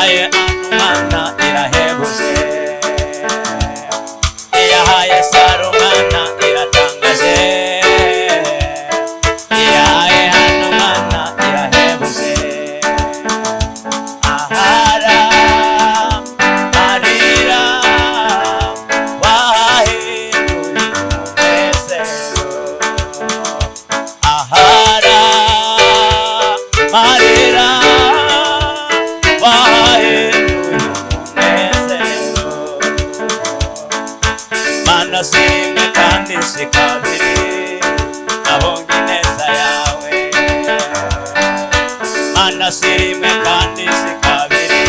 Iyahaye Anumana irahebuje, iyahaye Sarumana iratangaje, iyahaye Hanumana irahebuje. Ahara marira wahinduye umunezero, ahara marira wahinduye umunezero. Mana simwe kandi si kabiri, nabonye ineza yawe. Mana sirimwe kandi si kabiri,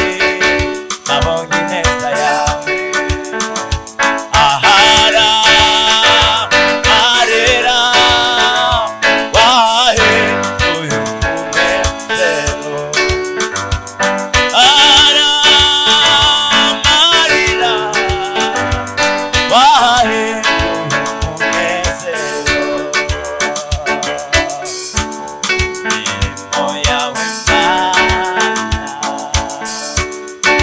nabonye ineza yawe. Ahara marira wahinduye umunezero, ahara marira wahinduye umunezero. Imirimo yawe Mana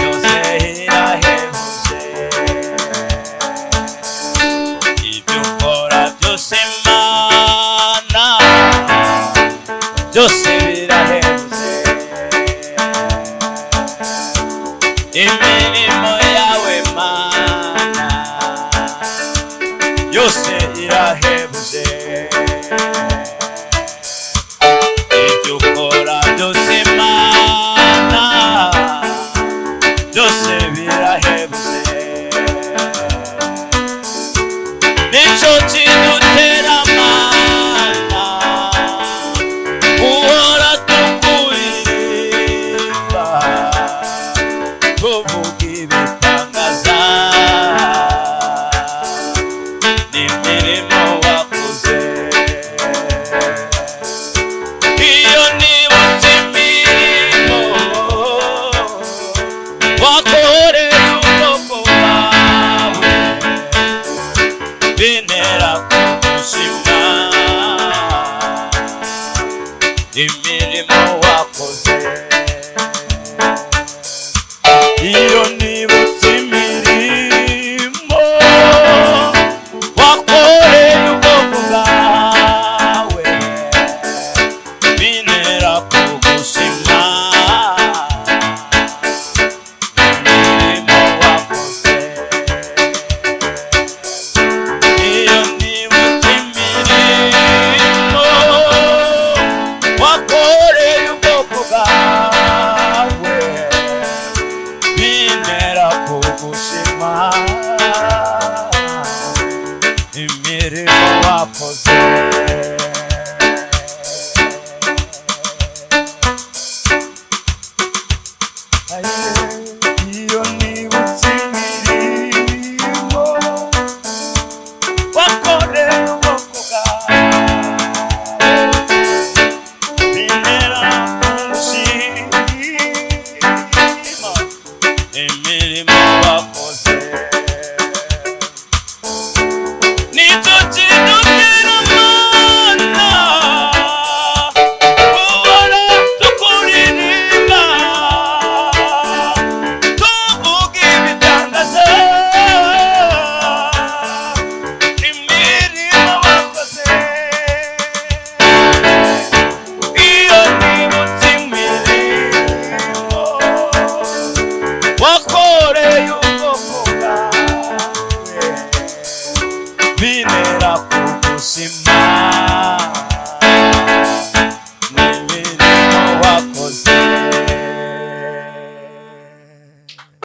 yose irahebuje, ibyo ukora byose Mana byose birahebuje. Imirimo yawe Mana yose irahebuje, ibyo ukora byose Mana byose birahebuje. Nicyo kidutera Mana uhora tukuririmba, tuvuga ibitangaza n'imirimo wakoze. Iyo nibutse imirimo wakoreye ubwoko bwawe, bintera kugushima imirimo wakoze. Iyo nibutse imirimo wakoreye ubwoko bwawe, bintera kugushima imirimo wakoze. Iyo nibutse imirimo wakoreye ubwoko bwawe, bintera kugushima imirimo wakoze. Aye, iyo